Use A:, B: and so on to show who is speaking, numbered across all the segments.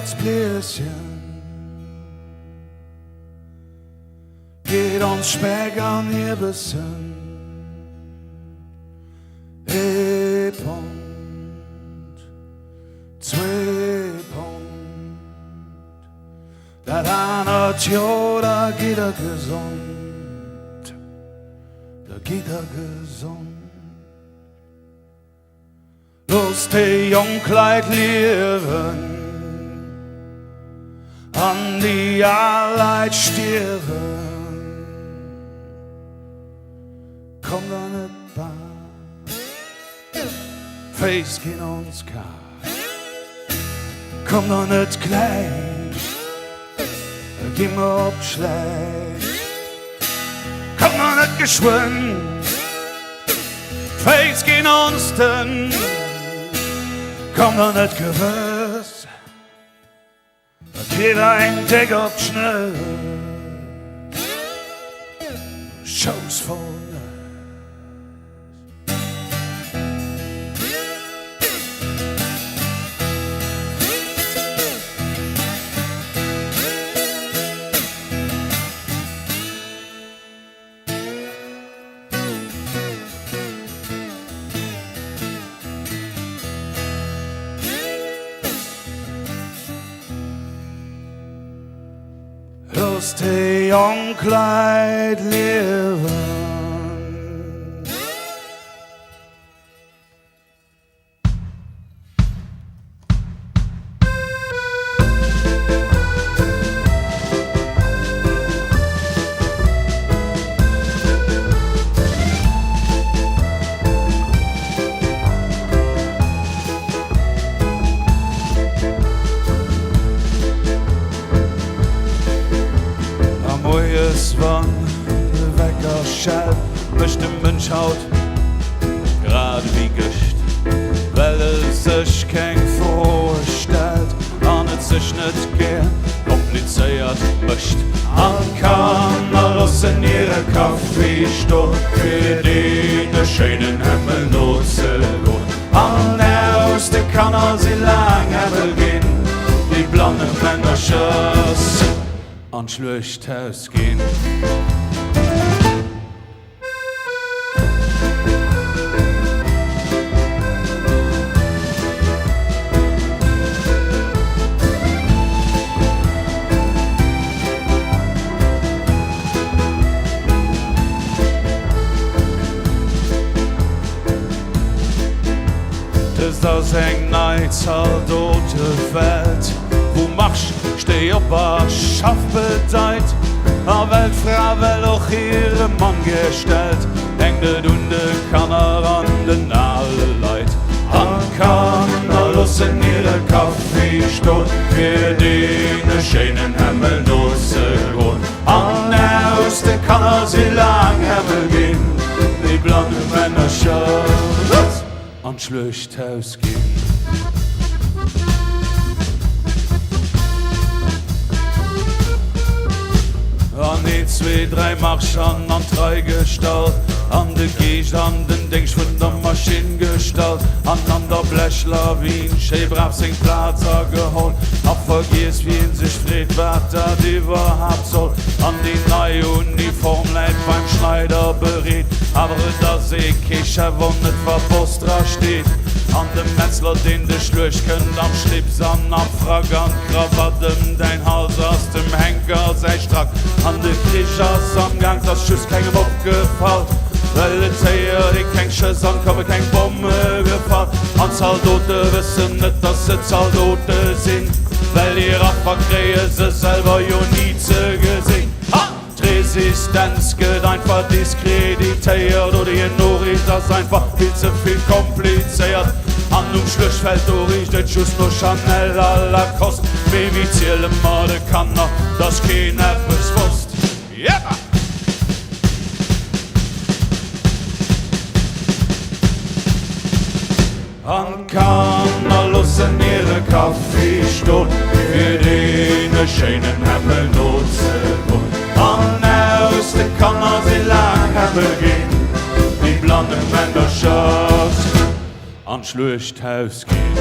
A: Häerzblieschen geet ons Speck an Ierbessen ee Pond, zwee Pond, dat anert Joer da gitt der gesond, da gitt der gesond. Looss déi jonk Leit liewen an déi al Leit stierwen. Komm der net bar, d'Féiss ginn ons kal. Komm der net gläich, da gi mer op d'Schläich. Komm der net geschwënn. D'Féiss ginn ons dënn, komm der net gewëss, da kritt der eng déck op d'Schnëss, Schouss voll Nëss. Looss déi jonk Leit liewen. A moies wann de Wecker schellt, mécht de Mënsch haut Grad ewéi gëscht, well e sech keng Froe stellt an et sech net gär komplizéiert mécht. An d'Kanner loossen hire Kaffi stoen, fir deene schéinen Hämmel nozegoen. An aus de Kanner si laang Hämmel ginn, déi blanne Männercher an d'Schluechthaus ginn. Dëst ass eng nei Zaldotewelt, wou Marsch, stéi op a schaff bedeit. A well d'Fra well och hire Mann gär stellt, hänkt et un de Kanner an den ale Leit. An d'Kanner loossen hire Kaffi stoen, fir deene schéinen Hämmel nozegoen. An aus de Kanner si laang Hämmel ginn, déi blanne Männercher an d'Schluechthaus ginn. An een, zwee, dräi, Marsch an an d'Rei gestallt, an de Geescht an den Déngscht vun der Maschinn gestallt, an an der Blechlawin schéi brav seng Plaz ageholl, a vergiess, wien sech freet, wat dat iwwerhaapt soll, an déi nei Uniform läit beim Schneider bereet, awer et ass ee kee Chef an net wa Boss dra steet, an de Metzler deen dech schluecht kënnt am Schlips an am Frack, an d'Krawatt ëm däin Hals ass dem Henker säi Strack, an de Krich ass am Gaang, 't ass just kengem opgefall, well et héiert ee keng Schëss an komme keng Bomme gefall, an d'Zaldote wëssen net dass se Zaldote sinn, well hir Affer kréie se selwer jo ni ze gesinn. D'Resistenz gëtt einfach diskreditéiert oder hir Noriicht ass einfach vill ze vill komplizéiert. An um Schluechtfeld do richt et just no Chanel a Lacoste. Mee wéi ziele mer de Kanner, dass keen eppes wosst? Yeah! An d'Kanner loossen hire Kaffi stoen, fir deene schéinen Hämmel nozegoen. An aus de Kanner si laang Hämmel ginn, déi blanne Männercher an d'Schluechthaus ginn.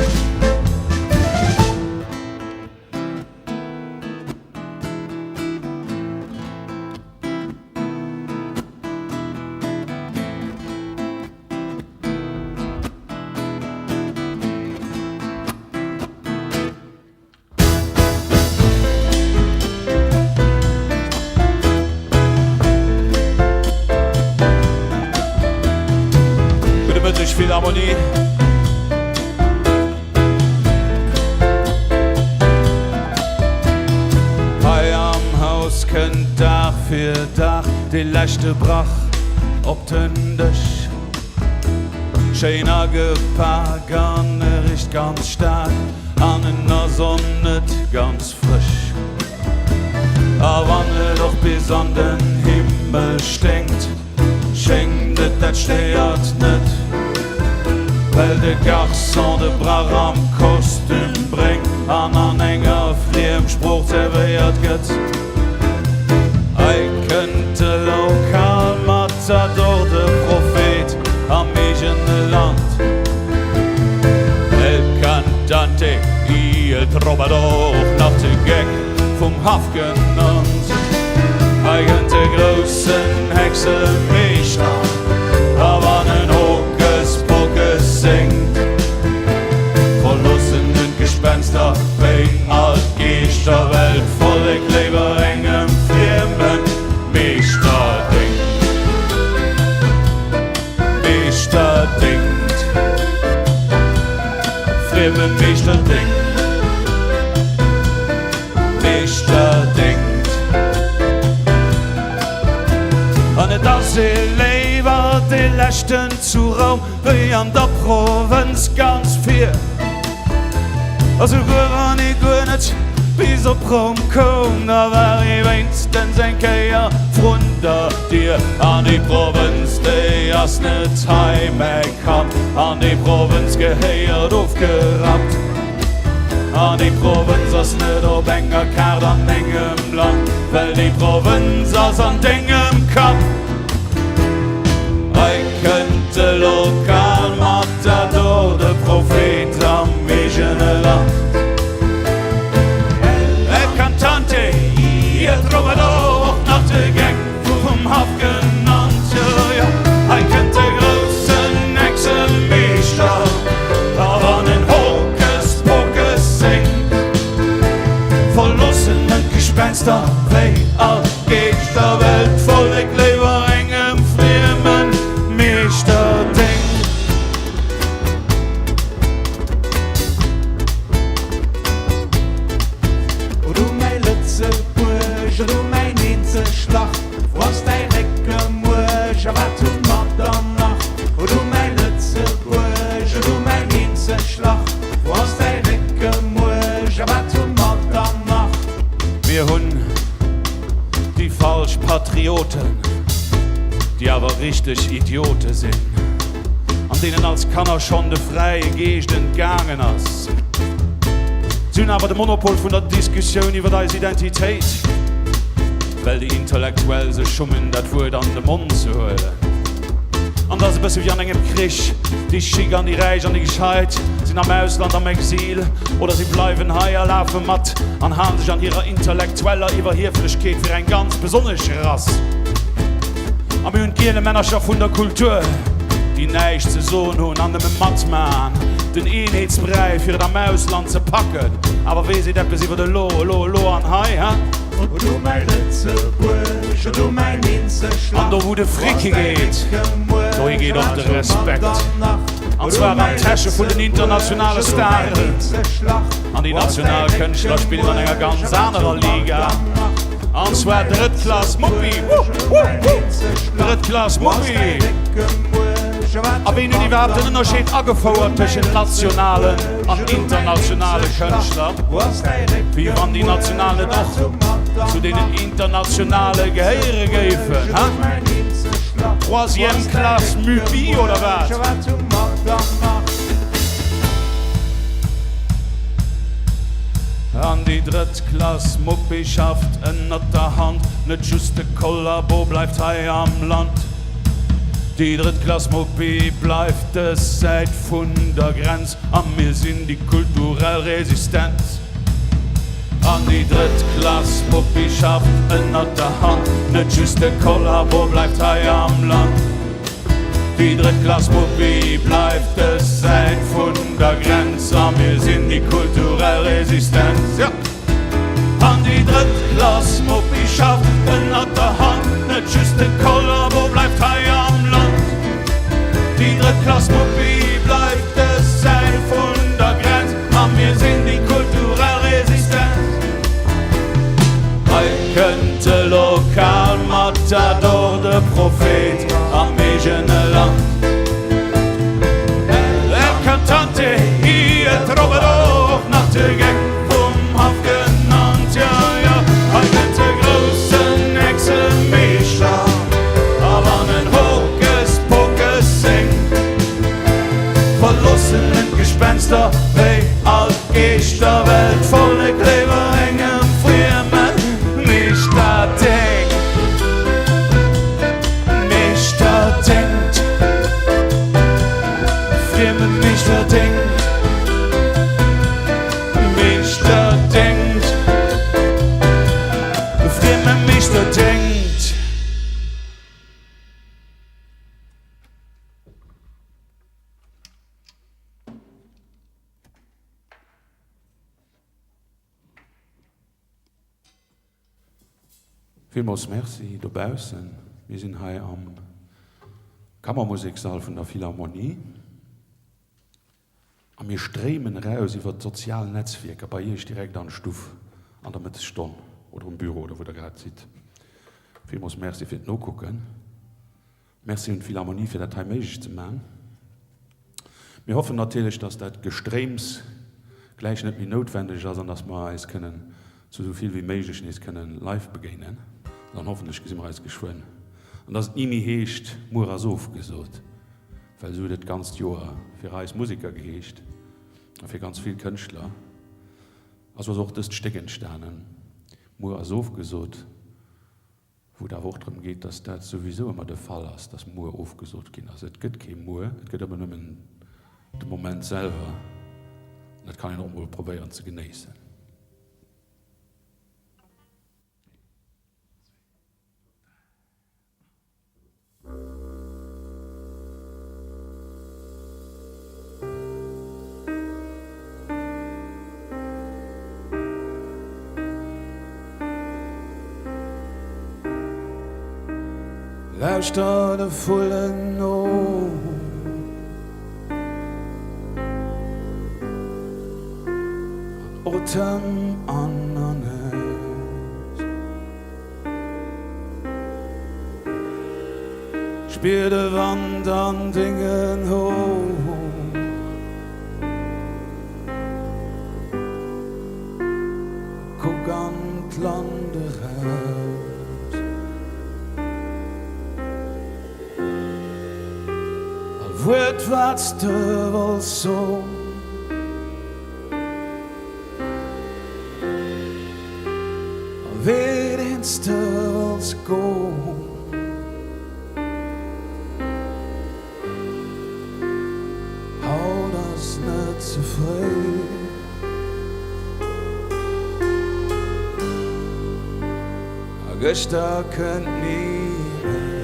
A: kënnt Dag fir Dag dee leschte Brach op den Dësch. Schéin agepak an e richt ganz staark an en ass och net ganz frësch. A wann et och bis an den Himmel sténkt, schéngt et dat stéiert net, well de Garçon de Brach am Kostüm bréngt an an enger Friemsprooch zerwéiert gëtt. Hei kënnt de Lokalmatador, de Prophet am eegene Land. El cantante y el trobador, och nach de Geck vum Haff genannt. Hei kënnt de groussen Hexemeeschter, a wann en Hokus Pokus séngt, verloossen en d'Gespenster wéi all d'Geeschter, well d'Vollek léiwer engem frieme Meeschter déngt. Meeschter déngt. Frieme Meeschter déngt. Meeschter déngt. An et ass ee léiwer dee Leschten zu Roum wéi an der Provënz ganz vir. A souguer wann ee guer net bis op Roum koum, da war ee wéinstens eng Kéier vrun der Dier. An déi Provënz, déi ass net hei, mäi Kand, an déi Provënz gehéiert ofgerappt. An déi Provënz ass net op enger Kaart an engem Land, well déi Provënz ass an dengem Kapp. Hei kënnt de Lokalmatador, de Prophet am eegene Land. El cantante y el trovador, och nach de Geck vum Haff genannt. Jo, jo, hei kënnt de groussen Hexemeeschter, a wann en Hokus Pokus séngt, verloossen en d'Gespenster wéi all d'Geeschter, well d'Vollek léiwer engem frieme Meeschter déngt.
B: O du mäi Lëtzebuerg, o du mäin eenzegt Lach, wou ass däi Réckemuerg a wat hu mer dann nach? O du mäi Lëtzebuerg, o du mäin eenzegt Lach, wou ass däi Réckemuerg a wat hu mer dann nach?
A: Mir hunn déi falsch Patrioten, déi awer richteg Idiote sinn, an deenen als Kanner schonn de fräie Geescht entgaangen ass. Si hunn awer de Monopol vun der Diskussioun iwwer eis Identitéit, well déi Intellektuell sech schummen, dat Wuert an de Mond ze huelen. An 't ass e bësse wéi an engem Krich, déi Chic an déi Räich an déi Gescheit sinn am Ausland am Exil oder si bleiwen hei a lafe mat an halen sech an hirer intellektueller Iwwerhieflechkeet fir eng ganz besonnesch Rass. A mir hunn d'Gielemännercher vun der Kultur, déi näischt ze soen hunn an nëmme matman, den Eenheetsbräi fir et am Ausland ze packen. Awer wee seet eppes iwwer elo, elo, elo an hei, hä?
B: O du mäi Lëtzebuerg, o du mäin eenzeg
A: An
B: Land,
A: do wou de
B: wou
A: Frick
B: ass däi
A: higeet,
B: Réckemuerg
A: dohi
B: a
A: geet och
B: wat
A: de
B: hu mer
A: Respekt.
B: dann nach?
A: An
B: O du
A: zwar an
B: mäi
A: d'Täsche vun den
B: Lëtzebuerg,
A: internationale
B: o du mäin
A: Staren.
B: eenzeg Lach,
A: An déi
B: wou ass däi
A: national Kënschtler spillen an enger
B: Réckemuerg
A: ganz
B: a wat
A: anerer
B: hu mer
A: Liga.
B: dann nach?
A: An zwar Drëttklass Muppi! Wuh, wuh, wuh! Drëttklass Muppi! A ween huet iwwerhaapt den Ënnerscheed agefouert tëschent nationalen an internationale Kënschtler? Wéi wann déi national net och zu deenen internationale gehéiere géifen, ha? Troisième classe Mupi oder wat? An déi drëtt Klass Muppi schafft ënnert der Hand, net just de Kollabo bleift hei am Land. Déi drëtt Klass Muppi bleift dës Säit vun der Grenz a mir sinn déi kulturell Resistenz. An déi drëtt Klass Muppi schafft ënnert der Hand, net just de Kollabo bleift hei am Land. Déi drëtt Klass Muppi bleift dës Säit vun der Grenz a mir sinn déi kulturell Resistenz, jo! An déi drëtt Klass Muppi schafft ënnert der Hand, net just de Kollabo bleift hei am Land. Déi drëtt Klass Muppi bleift dës Säit vun der Grenz a mir sinn déi kulturell Resistenz. Hei kënnt de. Matador, de Prophet am eegene Land. El Cantante y el Trobador, nach de Geck vum Haff genannt. Jo, jo, hei gëtt de groussen Hexemeeschter, a wann en Hokus Pokus séngt, verloossen en d'Gespenster wéi all d'Geeschter, well d'Vollek léiwer engem friemen Meeschter denkt, Meeschter denkt, Frieme Meeschter denkt, Meeschter denkt, Frieme Meeschter denkt. Villmools Merci dobaussen. Mir sinn hei am Kammermusekssall vun der Philharmonie a mir stréimen eraus iwwer d'sozial Netzwierker bei Iech direkt an d'Stuff an der Mëttesstonn oder um Büro oder wou der grad sidd. Villmools Merci fir d'Nokucken. Merci un d'Philharmonie fir dat hei méiglech ze man. Mir hoffen natierlech, dass dat Gestréims gläich net méi noutwendeg ass an dass mer eis kënnen zu esou vill wéi méiglech nees kënnen live begéinen. An dann hoffentlech gesi mer eis geschwënn an dass et ni méi heescht, muer ass ofgesot, well esou huet et d'ganzt Joer fir eis Museker geheescht a fir ganz vill Kënschtler. A sou ass och dëst Stéck entstanen, Muer ass ofgesot. Wou et awer och drëm geet, dass dat souwisou ëmmer de Fall ass, dass muer ofgesot ginn ass. Et gëtt kee muer, et gëtt ëmmer nëmmen de Moment selwer. An dat kann een och mol probéieren ze genéissen. Lauschter de Vullen no. An otem an an aus. Spier de Wand an dengen Hoer. Kuck an d'Land eraus. All Wuert wat s de wollts soen. All Wee deen s de wollts goen. Haut ass net ze fréi. A gëschter kënnt ni méi.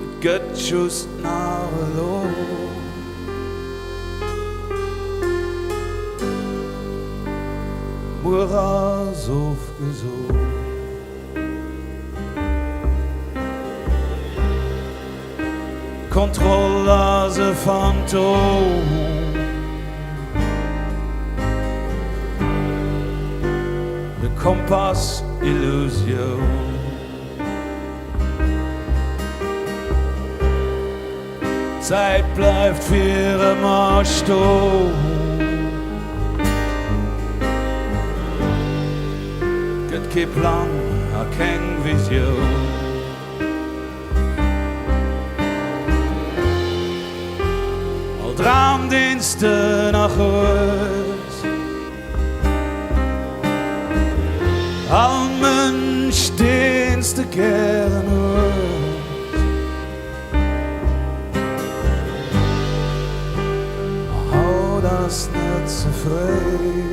A: Et gëtt just nach elo. Muer ass ofgesot. D'Kontroll ass e Phantom. De Kompass Illusioun. D'Zäit bleift fir ëmmer stoen. Gëtt kee Plang a keng Visioun. All Dram deen s de nach hues. All Mënsch deen s de gären hues. Ma haut ass net ze fréi.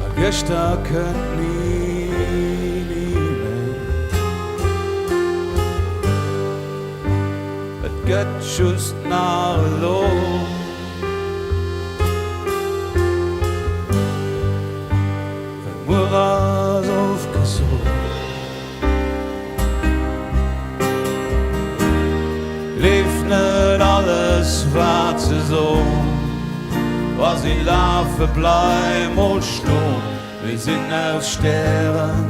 A: A gëschter kënnt ni, ni méi. Et gëtt just nach elo. Well muer ass ofgesot. Gleef net alles wat se soen. Wa si lafe blei mol ston. Mir sinn aus Stären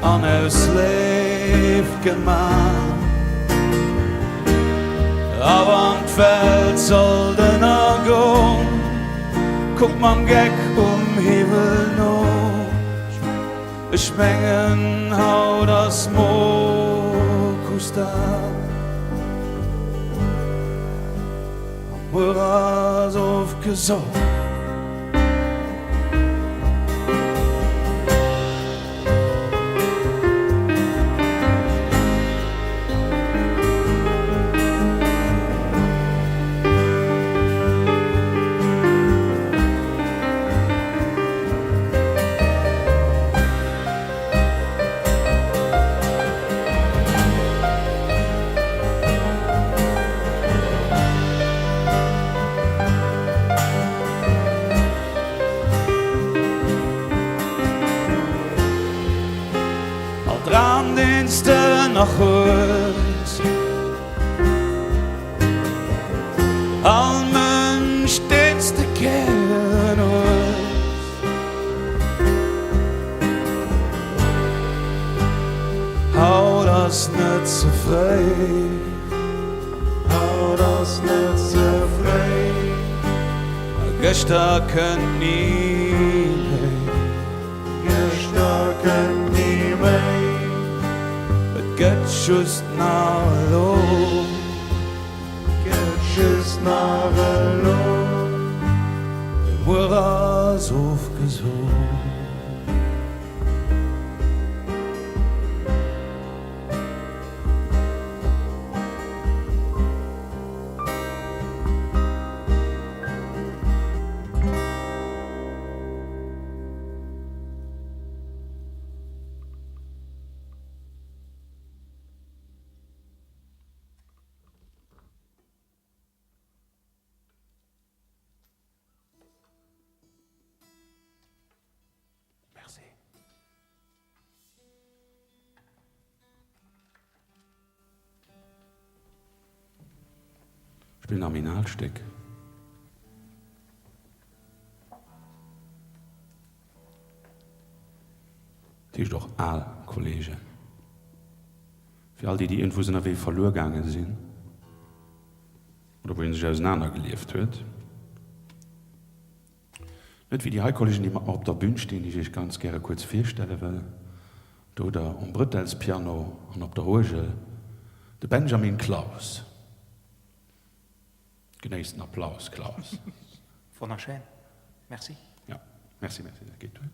A: an aus Léift gemaach. A wann d'Welt sollt ënnergoen, kuck mam Geck um Hiwwel no. Ech mengen haut ass Mokusdag a muer ass ofgesot. All Dram deen s de nach hues. All Mënsch deen s de gären hues. Haut ass net ze fréi. Haut ass net ze fréi. A gëschter kënnt ni méi. Gëschter kënnt ni méi. Et gëtt just nach elo. Gëtt just nach elo. De Muer ass ofgesot. Merci. Spillen am Inalstéck. Dat heescht och al Kollegen. Fir all déi, déi iergendwou ënnerwee verluer gaange sinn oder wou ee sech ausenanergelieft huet. Net wéi déi hei Kollegen, déi mat mer op der Bühn stinn, déi ech iech ganz gäre kuerz virstelle wëll. Do der um Brëtelspiano an op der Uergel de Benjamin Claus. Genéisst den Applaus, Claus.
B: Wonnerschéin. Merci.
A: Ja, merci, merci, dat geet duer.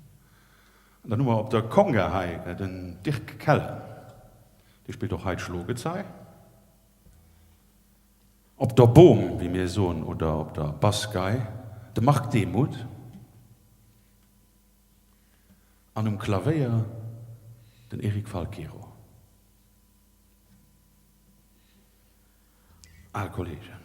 A: An dann hu mer op der Conga hei den Dirk Kellen, dee spillt och hei d'Schlogezei. Op der Boom, wéi mir soen, oder op der Bassgei, de Marc Demuth an um Klavéier den Eric Falquero. Al Kollegen.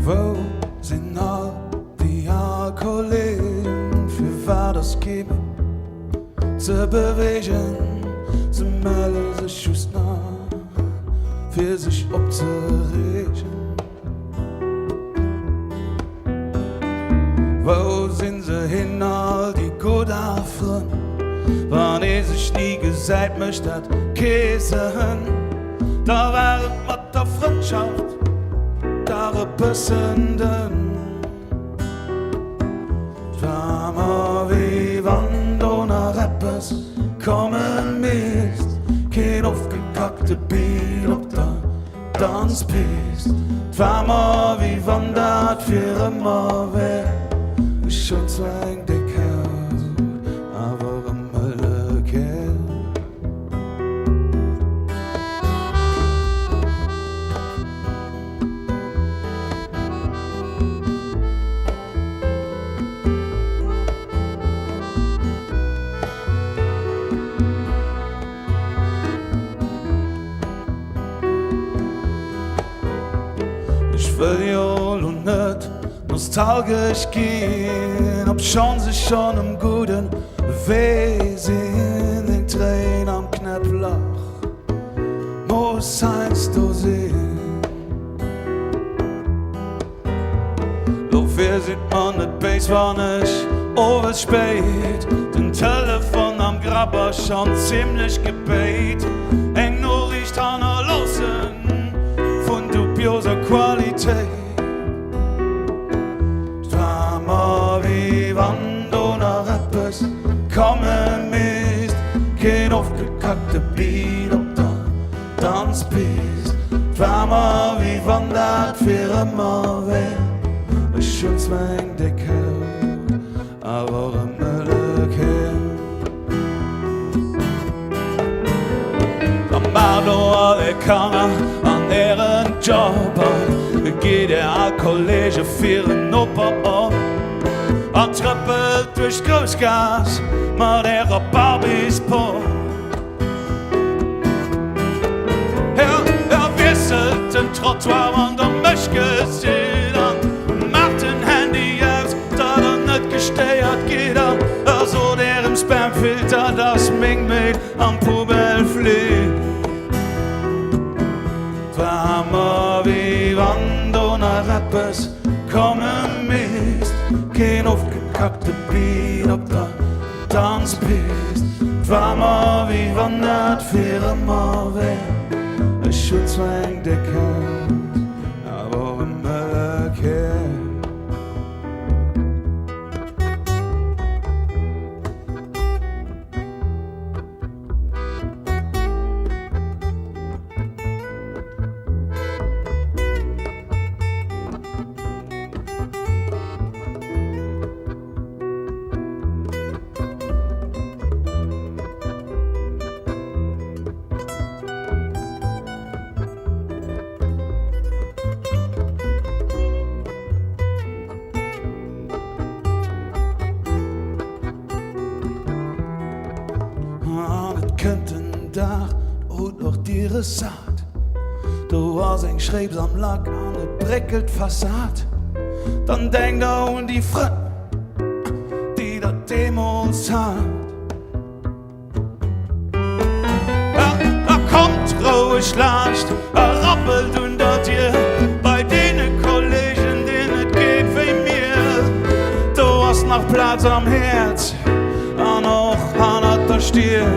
A: Wou sinn all déi al Kollegen? Firwat ass kee méi ze beweegen? Se melle sech just nach fir sech opzereegen. Wou sinn se hin all déi gutt al Frënn? Wann ee sech ni gesäit, mécht dat kee Sënn. Da war et mat der Frëndschaft dach e bëssen dënn. 't war mer wéi wann do nach eppes komme misst, keen ofgekackte Beat op der Danzpist. 't war mer wéi wann dat fir ëmmer wär. Ech hunn zwar eng déck Haut, awer e mëlle Kär. wëll jo lo net nostalgesch ginn, obschonns ech schonn um gudde Wee sinn. Eng Tréin am Knäpplach muss heiansdo sinn. Dofir sidd mer net béis, wann ech owes spéit den Telefon am Grapp ass schonn zimlech gebéit eng Noriicht hannerloossen vun dubioser Qualitéit. 't war mer wéi wann do nach eppes komme misst, keen ofgekackte Beat op der Danzpist. 't war mer wéi wann dat fir ëmmer wär. Ech hunn zwar eng déck Haut, awer e mëlle Kär. Da maacht och all är Kanner an ären Job an gitt är al Kollege fir en Noper op an trëppelt duerch d'Groussgaass mat ärer Barbiespopp. Er wiesselt den Trottoir wann der mech gesitt an maacht den Handy aus, datt der net gestéiert gitt an er sot ärem Spamfilter, dass meng Mail an d'Poubelle flitt. 't war mer wéi wann do nach eppes komme misst, keen ofgekackte Beat op der Danzpist. 't war mer wéi wann dat fir ëmmer wär. Ech hunn zwar eng déck Haut, awer och e mëlle Kär. An et kënnt den Dag, do hutt och Dir es sat. Do ass eng Schréips am Lack an et bréckelt d'Fassad. Dann denkt der un déi Frënn, déi der deemools hat. A kommt roueg laanscht a rappelt un der Dier bei deene Kollegen, deenen et geet wéi mir. Do ass nach Plaz am Häerz an och hannert der Stier.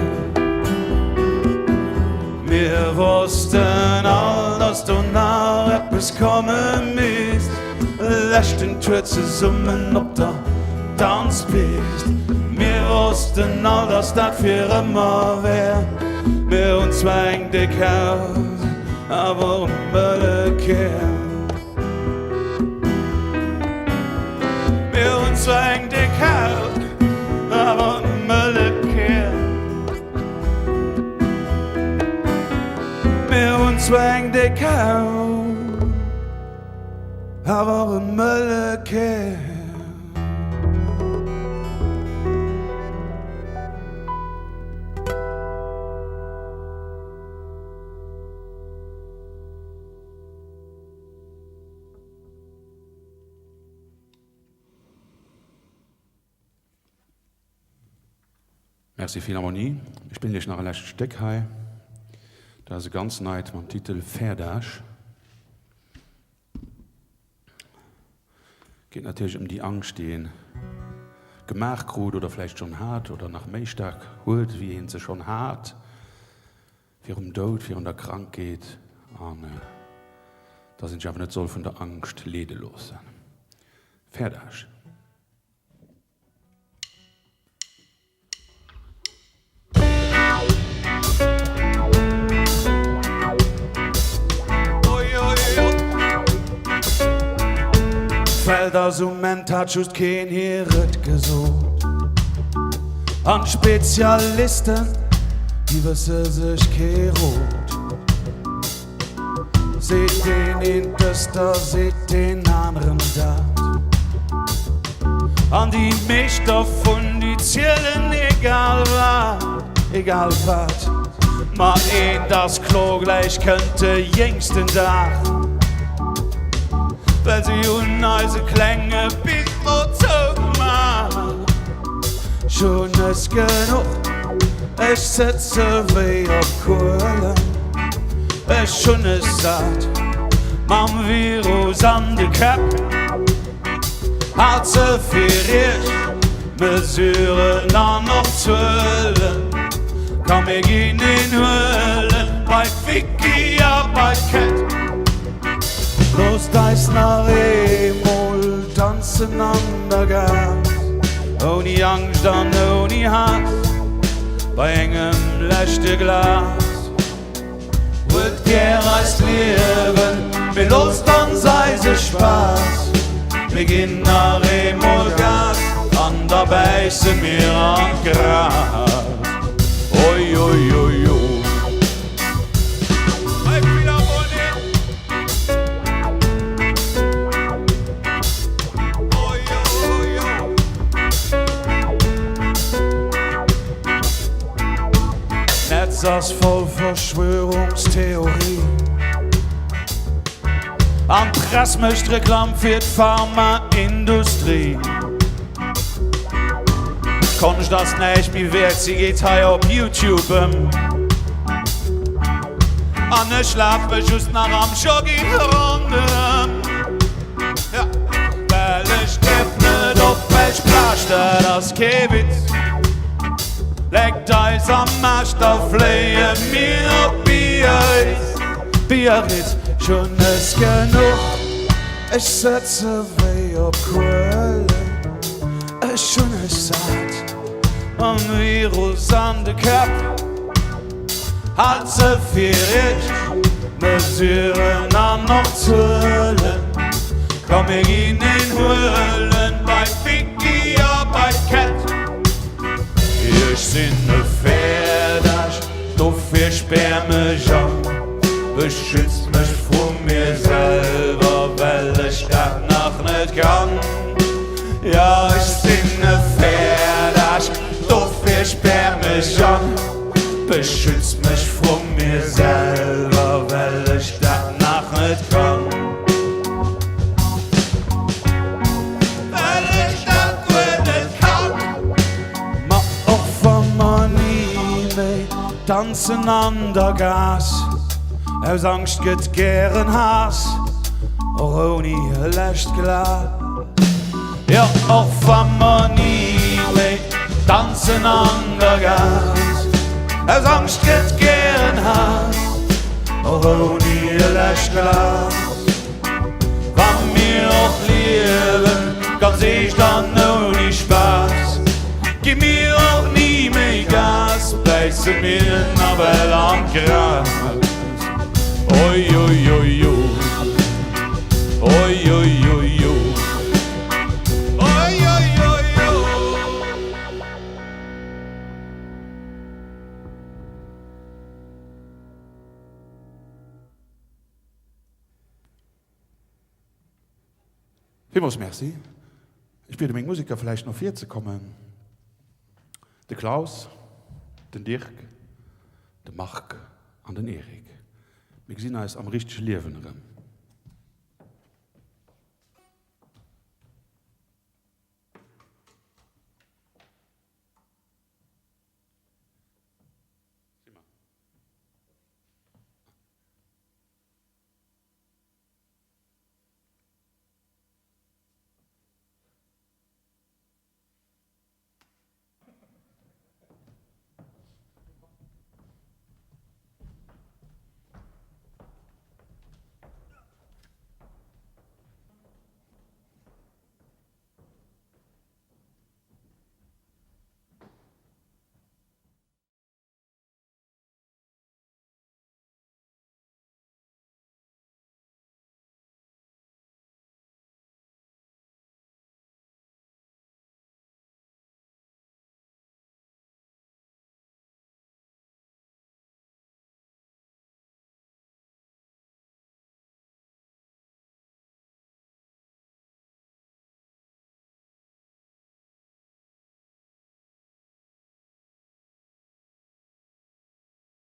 A: Mir wossten all, dass do nach eppes komme misst. Leschten Tour zesummen op der Danzpist. Mir wossten all, dass dat fir ëmmer wär. Mir hunn zwar eng déck Haut, awer e mëlle Kär. Mir hunn zwar eng déck Haut, awer e mëlle Kär. Mir hunn zwar eng déck Haut, awer e mëlle Kär.
C: Merci Philharmonie. Ech spillen iech nach e lescht Stéck hei. Dat ass e ganz neit mam Titel Fäerdaasch. Geet natierlech ëm déi Angscht, déi een gemaach krut oder vläicht schonn hat oder nach méi staark huet, wéi een se schonn hat, virum Doud, virun der Krankheet an dass een sech awer net soll vun der Angscht leede loossen. Fäerdaasch.
A: D'Welt ass um Enn, 't hat just keen hir et gesot. An d'Spezialisten, déi wësse sech kee Rot. Seet deen een dëst, da seet deen aneren dat. An déi meescht dervun, déi zielen egal wat, egal wat. Ma eent ass kloer, gläich kënnt de jéngsten Dag. Well si hunn eise klenge Pismo zougemaach. Ech hunn es genuch, ech sëtze wéi op Kuelen. Ech hunn es sat mam Virus an de Käpp. Haalt se fir iech, d'Mesuren an och d'Zuelen. Komm mir ginn een huelen bei d'Vicky a bei d'Kätt. Loosst eis nach eemol danzen an der Gaass, ouni Angscht an ouni Haass, bei engem leschte Glas. Huelt gär eist Liewen, mee loosst ons eise Spaass. Mir ginn nach eemol Gas an da bäisse mir an d'Gras. Oi, oi, oi, oi. D'Netz ass voll Verschwörungstheorien an d'Press mécht Reklamm fir d'Pharmaindustrie. D'Konscht ass näischt méi wäert, si geet hei op Youtube ëm. An ech lafe just nach am Jogging ronderëm. Ja, well ech däerf net op Plage, dat ass kee Witz. Leckt eis am Aarsch, da fléie mir op Biarritz. Biarritz, ech hunn es genuch, ech sëtze wéi op Kuelen. Ech hunn es sat mam Virus an de Käpp. Haalt se fir iech, d'Mesuren an och d'Zuelen. Komm mir ginn een huelen bei d'Vicky a bei d'Kätt. Ech sinn e Fäerderch, dofir spär mech an. Beschützt mech vru mir selwer, well ech dat nach net kann. Jo, ech sinn e Fäerderch, dofir spär mech an. Beschütz mech vru mir selwer, well ech dat nach net kann. Well ech dat guer net kann. Ma och wa mer ni méi danzen an der Gaass, aus Angscht gëtt gären Haass, och ouni e lescht Glas. Jo, och wa mer ni méi danzen an der Gaass, aus Angscht gëtt gären Haass, och ouni e lescht Glas. Wa mir och liewen, ganz eescht an ouni Spaass, gi mir och ni méi Gas, bäisse mir nawell an d'Gras. Oi oi oi o. Oi oi oi o. Oi oi oi o. Villmools Merci. Ech biede meng Museker vläicht no vir ze kommen, de Klaus, den Dirk, de Marc an den Eric. Mir gesinn eis am richtege Liewen erëm.